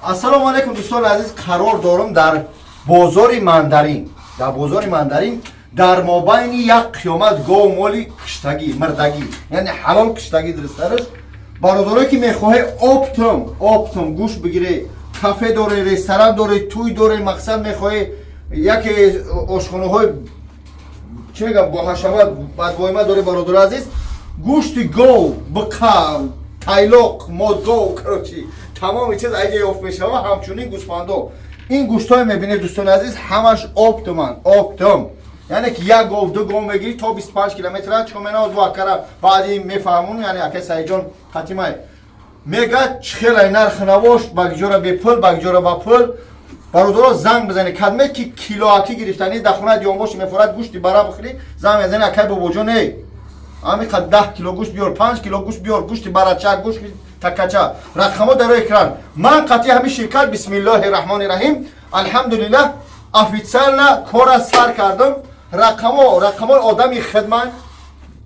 Ассалому алайкум, дӯстони азиз. Қарор дорам дар бозори Мандарин, дар бозори Мандарин, дар мобайни як қиёмат гов, моли киштагӣ, мирдагӣ, яъне ҳалол киштагӣ. Дурустараш, бародарое ки мехоҳе оптом гӯшт бигире, кафе доре, ресторан доре, тӯй доре, мақсад мехоҳе яке ошхонаҳои, чӣ мегам, бо ҳашамат бадвоима дори, бародари азиз, гӯшти гов, биқа, тайлоқ, модгов, короче, тамоми чиз айҷа ёфт мешава. Ҳамчунин гӯспандо. Ин гӯштҳое мебинед, дӯстони азиз, ҳамаш оптом анд, оптом, яъне ки як гов, ду гов мегирӣ, то 25 километра чико менавоз. Бо акара баъди мефаҳмун, яъне акай Саидҷон Хатимай мега, чӣ хелай нархи навош, ба гиҷора бепул, ба гиҷора ба пул. Бародаро, занг бизанед. Кадме ки килоакӣ гирифтани, дар хона диёнбоши, мефорад гӯшти бара бихӯрӣ, занг мезани: «Акай Бобоҷон, эй, ҳамиқа 10 кило гӯшт биёр, 5 кило гӯшт биёр, гӯшти барача, гӯшти такача». Рақамҳо дар рӯи экран. Ман қатъи ҳамин ширкат, бисмиллоҳи раҳмони раҳим, алҳамдулиллаҳ, официально кора сар кардам. Рақамҳо рақамҳои одами хидмат,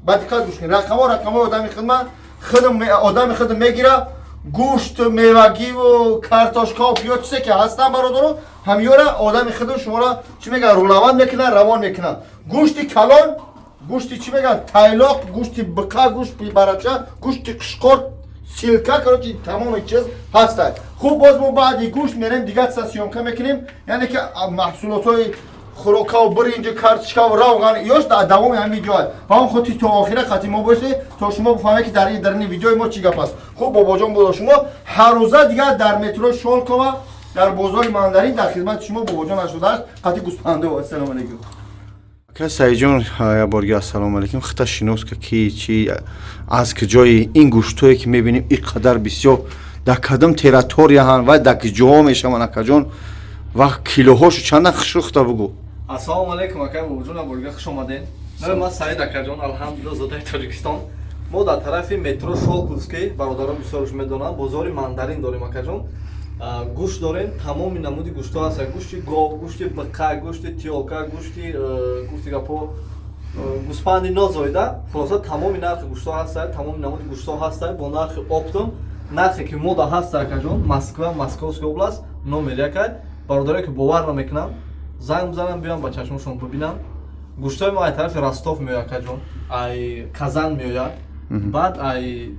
ба диққат гӯш кунед, рақамҳо рақамҳои одами хидмат. Худам одами худам мегира гӯшт, мевагиву картошкаву пиёз, чизе ки ҳастан, бародаро, ҳамёра одами худам шуморо, чӣ мегӯян, рулаванд мекунад, равон мекунад. Гӯшти калон, гӯшти, чӣ мегӯян, тайлоқ, гӯшти биқа, гӯшти барача, гӯшти қишқор, силка, короче, тамоми чиз ҳастад. Хуб, боз мо баъди гӯшт мерем, дигар чиза съёмка мекунем, яъне ки маҳсулотҳои хӯрокаву биринҷу картошкаву равған ёш дар давоми ҳамин видео. Ба он хотир то охира хати мо бошед, то шумо бифаҳмед, ки дар ин дарини видеои мо чӣ гап аст. Хуб, Бобоҷон буда шумо ҳаррӯза дигар дар метро Шолкова, дар бозори Мандарин, дар хизмати шумо Бобоҷон 88 қати гӯспандо. Ассалому алайкум, ака Саидҷон. Як борги ассалому алайкум. Хита шинос ка, ки чи, аз куҷои ин гӯштҳое ки мебинем, ин қадар бисёр, дар кадом территорияҳанд ва дар куҷоҳо мешаванд, акаҷон, ва килоҳошу чанда? Хушрухта бугӯ. Ассалому алайкум, акай Бобоҷон, аборга хуш омадед. Номи ман Саид, акаҷон, алҳамдулилла, зодаи Тоҷикистон. Мо дар тарафи метро Шолковский, бародарон бисёрш медонанд, бозори Мандарин дорем, акаҷон. Гӯшт дорем, тамоми намуди гӯштҳо ҳаст: гӯшти гов, гӯшти биқа, гӯшти тёлка, гӯшти гуфти гапо, гӯспанди нозоида. Хулоса, тамоми нархи гӯштҳо ҳаста, тамоми намуди гӯштҳо ҳаста бо нархи оптом. Нархе ки мода ҳаста, акаҷон, Москва, Московская область, номер якай. Бародарое ки бовар намекунанд, занг бизананд, биён, ба чашмошон бибинанд. Гӯштҳои мо ай тарафи Ростов меояд, акаҷон, ай Казан меояд, баъд ай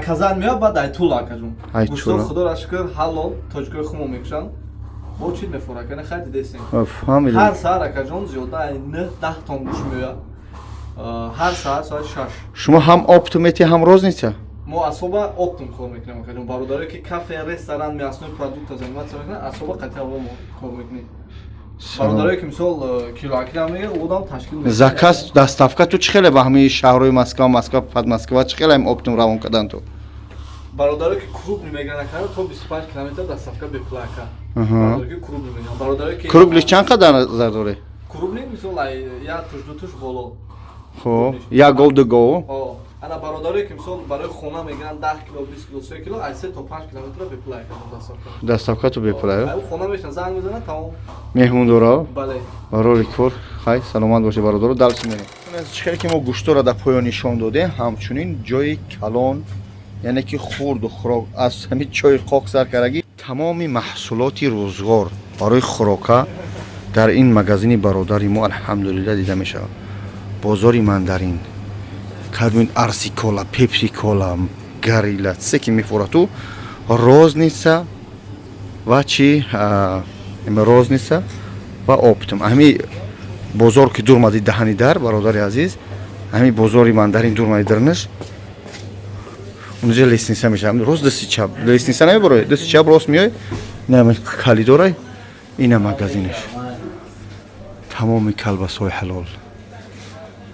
Казан меояд, баъд ай Тула, акаҷон. Ай гӯштҳо Тула. Худоро шукр, ҳалол, тоҷикои хумо мекушанд. Бо чӣ мефора, акане, хай, дидестем. Фаҳмидем. Ҳар саҳар, акаҷон, зиёда ай 9-10 тон гӯшт меояд, ҳар саҳар соати 6. Шумо ҳам оптом мети, ҳам розница? Мо асоба оптом кор мекунем, акаҷон. Бародарое ки кафе, ресторан, мясной продукта заниматься мекунанд, асоба қатъи мо кор мекунем. Бародарое ки мисол килоакира мегирад, одам ташкил мекунад. Заказ, доставка ту чӣ хеле ба ҳамаи шаҳрҳои Москва, Москва, Подмосква, чӣ хеле ҳам оптом равон кардан ту? Бародарое ки крупный мегиранд, акара, то 25 километр доставка бепул, ака. Бародарое ки крупный мегиранд, бародарое ки Крупный чанд қадар назар дорӣ? Крупный мисол ай як туш, ду туш боло. Хуб, як гов, ду гов. О, ана, бародарое ки мисол барои хона мегиранд, 10 кило, 20 кило, 3 кило, ай 3 то 5 километра бепул, ака, доставка. Доставка ту бепула? Ай хона мешан, занг мезанад, тамом. Меҳмондоро. Бале. Барори кор, хай, саломат бошед, бародаро. Дальше мерем. Чӣ хеле ки мо гӯштора дар поён нишон додем, ҳамчунин ҷои калон, яъне ки хурду хӯрок, аз ҳамин чойи қоқ сар кардагӣ, тамоми маҳсулоти рӯзғор барои хӯрока дар ин магазини бародари мо, алҳамдулилла, дида мешавад. Бозори Мандарин, кадмин, Арси Кола, Пепси Кола, Горилла, чизе ки мефурад ту, розница ва чи, розница ва оптом. Ҳами бозор ки дур омади, даҳани дар, бародари азиз, ҳами бозори Мандарин дур омади, дарнаш унҷа лестница мешавад, рост, дасти чап лестница намебарои, дасти чап рост меои, инам калидорай, ина магазинаш, тамоми калбасҳои ҳалол,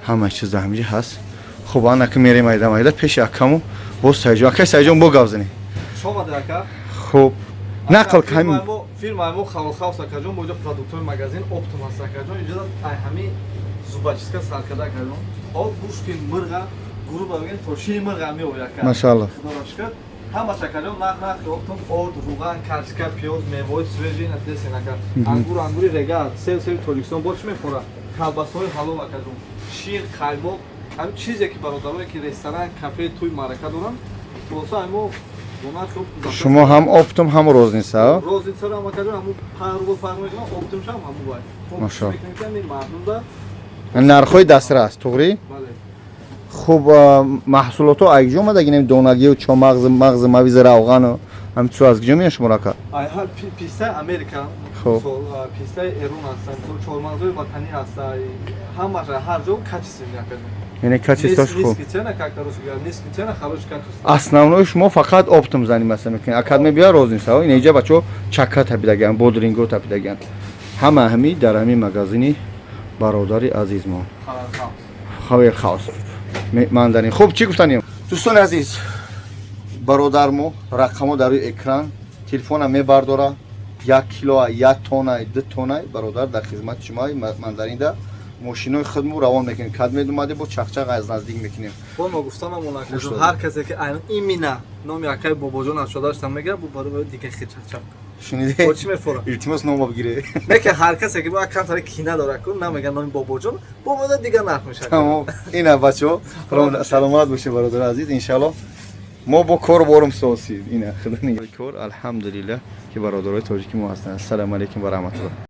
ҳама чиз дар ҳамиҷа ҳаст. Хуб, анаки мерем майда майда пеши акаму. Боз Сайҷон, акай Сайҷон, бо гап занем. Хуш омадед, ака. Хуб, нақл ҳамин. Фирмаи мо Халолхаус, акаҷон, бо инҷо продуктҳои магазин оптом ҳаст, акаҷон. Инҷо ай ҳамин зубочистка саркарда, акаҷон, то гӯшти мирға, грубо бигем, то шири мирға меояд, ака. Машаалло. Худоро шукр, ҳамаш, акаҷон, нарх нархи оптом: орд, руған, картошка, пиёз, меваҳои свежий надесен, ака, ангур, ангури рега, сев, севи Тоҷикистон, бо чӣ мефора, колбасаҳои ҳалол, акаҷон, шир, қаймоқ, ҳамин чизе ки бародарое ки ресторан, кафе, тӯй, маърака доранд, хулоса, мо Бо нархи оптом. Шумо ҳам оптом, ҳам розница, а? Розница ро ҳам, акаҷон, ҳамун 5 рубл фарқ мекунад, оптом шам ҳамун бай. Машо. Мекунем, ки ҳамин мардумда. Нархҳои дастрас, туғрӣ? Бале. Хуб, маҳсулотҳо аз куҷо омадагинем? Донагию чормағз, мағзи мавизи, равғану ҳамчун аз куҷо меяд шуморо, ака? Ай ҳар пистаи Америка, мисол, пистаи Эрон ҳастанд, мисол, чормағзои ватанӣ ҳаста, ҳамааш ҳар ҷо качественный, акаҷон. Яъне качество ш хуб. Низкий цена, как на русский говорят, низкий цена, хороший качество. Основной шумо фақат оптом заниматься мекунед, акад мебиёр розница. Ин иҷа, бачаҳо, чака тапидагиан, бодринго тапидагиан, ҳама ҳами дар ҳамин магазини бародари азизмон. Хавер Хаус, Мандарин. Хуб, чӣ гуфтанем, дӯстони азиз? Бародармо рақамо дар рӯи экран, телефона мебардора, 1 кило, 1 тонна, 2 тонна, бародар дар хизмати шумо. Мандаринда мошинои худмо равон мекунем, кад медомаде, бо чақчақ аз наздик мекунем. Бо ногуфтанамон, Гӯш акаҷон, додам. Ҳар касе ки айн имина номи акаи Бобоҷон аз шодаштан мегирад, бу барои дига хел чақчақ. Шуниде? Бо чӣ мефорад? Илтимос, нома бигире. Не ки ҳар касе ки бо камтаре кина дорад ку, намега номи Бобоҷон, бобода дига нарх мешавад. Тамом, ина, бачаҳо, саломат бошед, бародари азиз. Иншалло, мо бо кор борум сосид. Ина, худо нигаҳ кор. Алҳамдулиллаҳ, ки бародарои тоҷики мо ҳастанд. Ассалому алайкум ва раҳматуллоҳ.